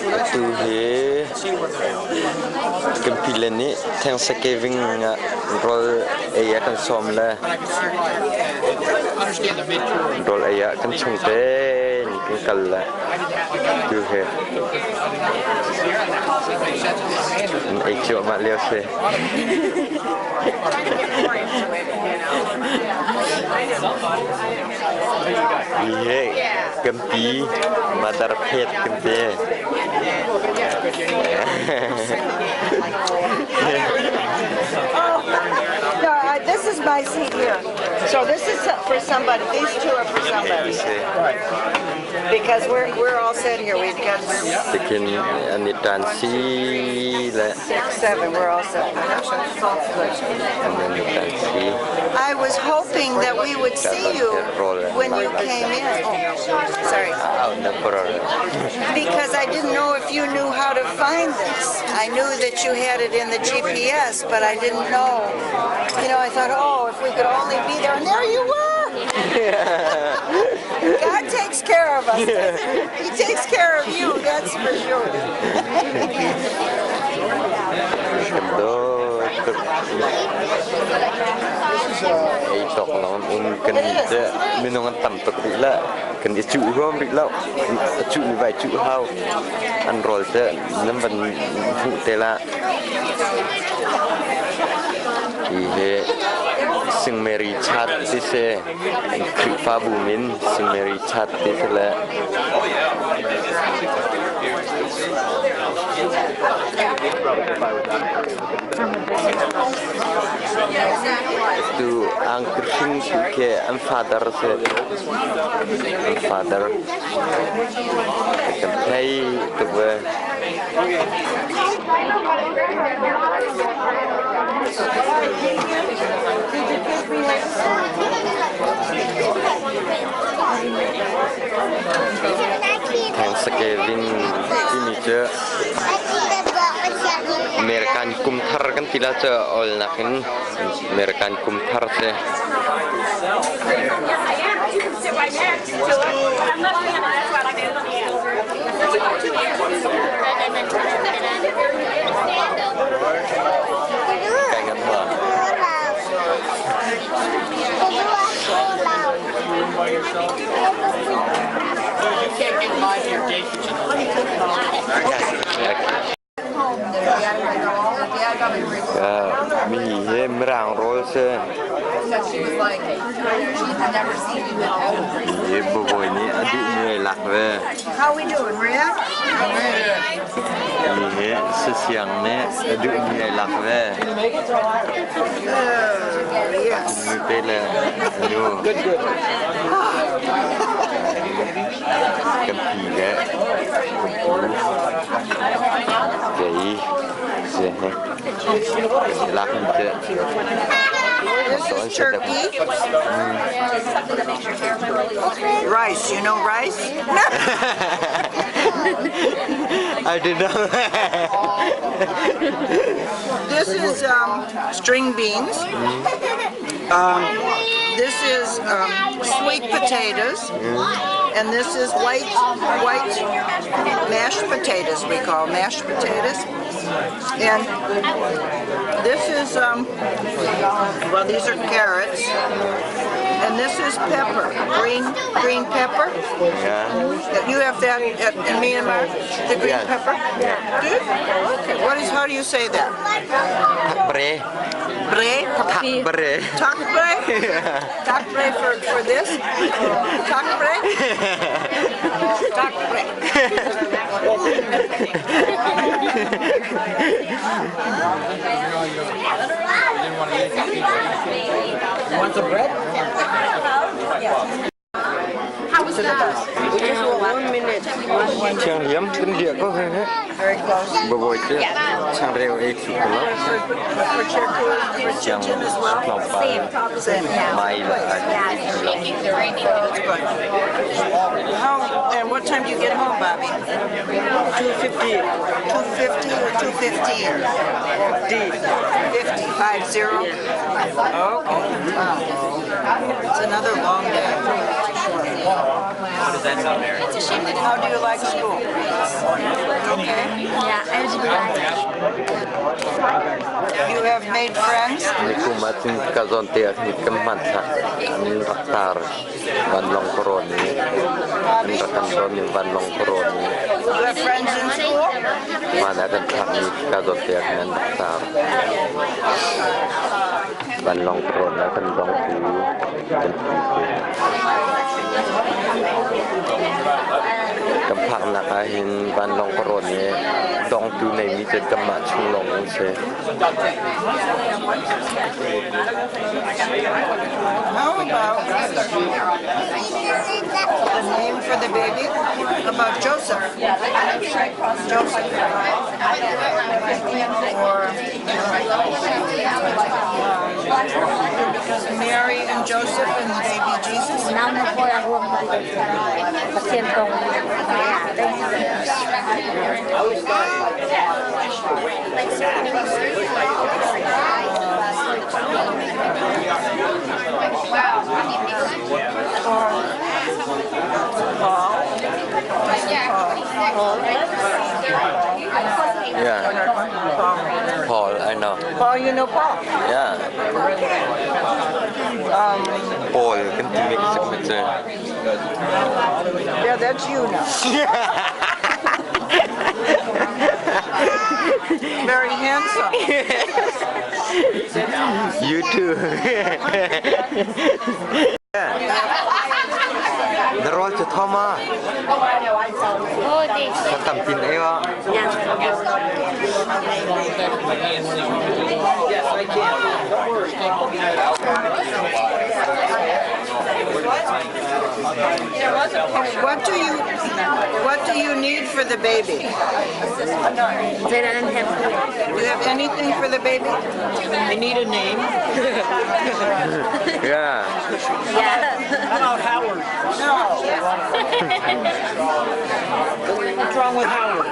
Tu hi kan pile nih Thanksgiving ah rawl ei a kan sawm le rawl ei ah kan chungte in kan kal le tu hi an ei cuahmah lio si. Hi kan pi Mother Pet kan ti. Oh, no, this is my seat here. So this is for somebody. These two are for somebody. Because we're all set here. We've got Tikin an i tan si le six, seven. We're all set. an i tan si. I was hoping that we would see you when you came in. Oh, sorry. Oh, no problem. Because I didn't know if you knew how to find this. I knew that you had it in the GPS, but I didn't know. I thought, oh, if we could only be there. And there you were! God takes care of us. He takes care of you, that's for sure. Kan dawt tuk. Ei tawk lawng um kan te minung an tam tuk rih la. Kan i cuh huam rih lo. A cuh mi vai cuh hau. An rawl te nan van hmuh te la. Hi hi Sing Mary Chat ti si. Khrihfabu min Sing Mary Chat ti si le Tu angki hring tu khi an father si. An father. Kan thei tuk ve. Thanksgiving timi cu American kum thar kan ti la cu awlnak in American kum thar si. Kai ngan ma. Mi hi Mirang rawl si. Hi bawi nih a duhmi ai lak ve. How we doing, Maria? Mi hi sasiang nih a duhmi ai lak ve. Yes. Nute le nu. Kan pi le kan pu kei si he lak mi te. This is turkey. Rice, you know rice? I did not. This is string beans. This is sweet potatoes. And this is white mashed potatoes, we call mashed potatoes. And this is, well, these are carrots. And this is pepper, green pepper. You have that in Myanmar, the green Yeah. pepper? Do you? Okay. How do you say that? Bre. Bre? Tak bre. Tak bre? Tak bre for this? Tak bre? Tak bre. You want some bread? How was that? We just want 1 minute. Chiang liam kan dia ko he he. Very close. Baboy te changreu ei su ko lo. For Cherku, for Chiang Chinchin as well? tlawmpal Same. mai la ei su lo. That's good. And what time do you get home, Bobby? 2:50. 2:50 or 2:15? 50, 5 0? Okay. Wow. It's another long day. How do you like school? Okay. Yeah, I was glad. You have made friends? Nikum ah cun ka zawn te ah khin kan hmanthlak an rak tar vanlawng khuarawn i an rak kan don i vanlawng khuarawn i You have friends in school? hmaan ah kan thlakmi ka zawn te ah khin an rak tar. Vanlawng khuarawn ah kan dongtu kan pu te. Kan phaknak ah hin vanlawng khuarawn i dongtu neimi cu kanmah chung lawng an si. How about the name for the baby? About Joseph. Joseph. Or because Mary and Joseph and baby Jesus. Pathian kong Paul. Paul. Yeah. Paul, I know. Paul, you know Paul. Yeah. Paul kan timi ka si cu. Yeah, that's you now. Very handsome. You too. Na rawl cu thaw ma? Ka tam tin ei wa. What do you need for the baby? Zeidah nan herh? Do you have anything for the baby? I need a name. Yeah. Yeah. How about Howard? No. What's wrong with Howard?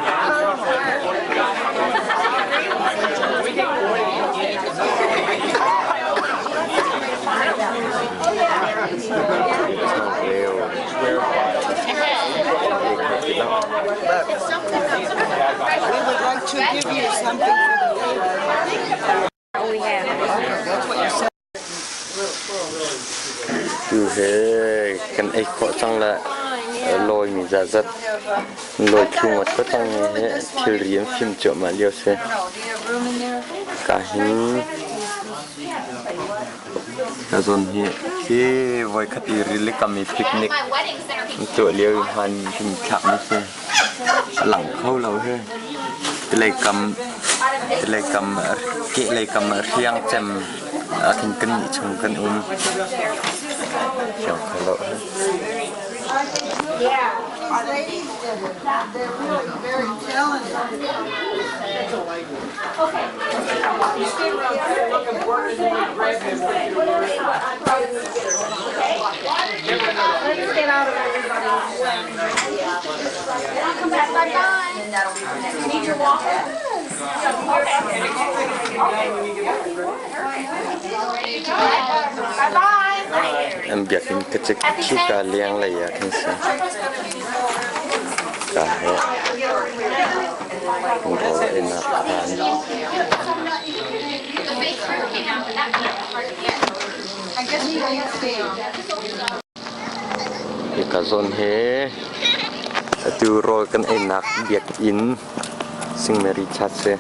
Leo. But we would like to give you something for the baby. We have. Okay, that's what you said. Tu he kan ei khawh cang le lawimi zazat lawi thlu ngawt ko cang hi thilri an fim cuahmah lio si. No, do you have room in there? Ka hin ka zawn hi khi voikhat i rili kam i picnic tuah lio i hman kan thlakmi si. A lang kho lo hi. Tilei kam tilei kam kehlei kam hriang cem ah khin kan nih chung kan um. Fiang kho lo hi. These ladies did it. They're really very talented. You stand around here looking work and then you grab him. Let's get out of everybody's way. Bye-bye. Need your walker? Bye-bye. An biakinn ka cik cuka liang lei ah khin si. Ka he rawl einak khaan. I guess you can't see. Hika zawn hi atu rawl kan einak biakinn St. Mary Church si.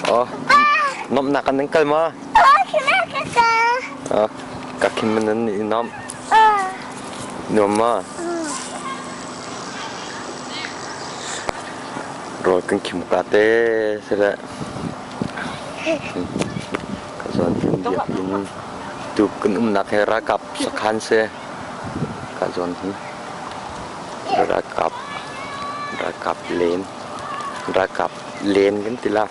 Oh, nomhnak an nan kal maw? Oh, ka khin man nan i nomh. Nuam maw? Rawl kan khim ka te si le. Ka zawn hin biakinn tu kan umnak hi ralkap sakhan si. Ka zawn hi ralkap ralkap len ralkap len kan ti la.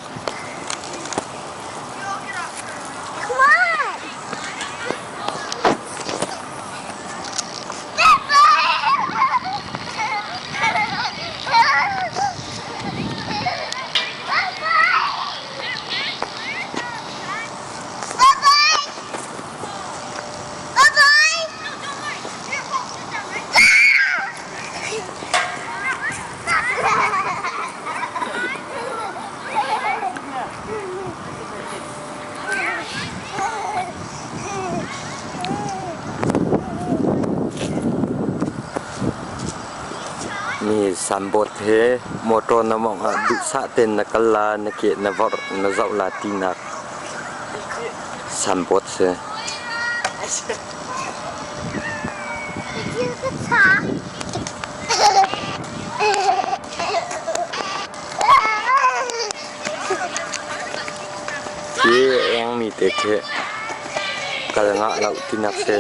Mi signboard he motor na mawngh ah duhsah tein na kal la, na ke na vorh, na zoh la tinak signboard si. Hi eng mi te khi kal ngah lo tinak si.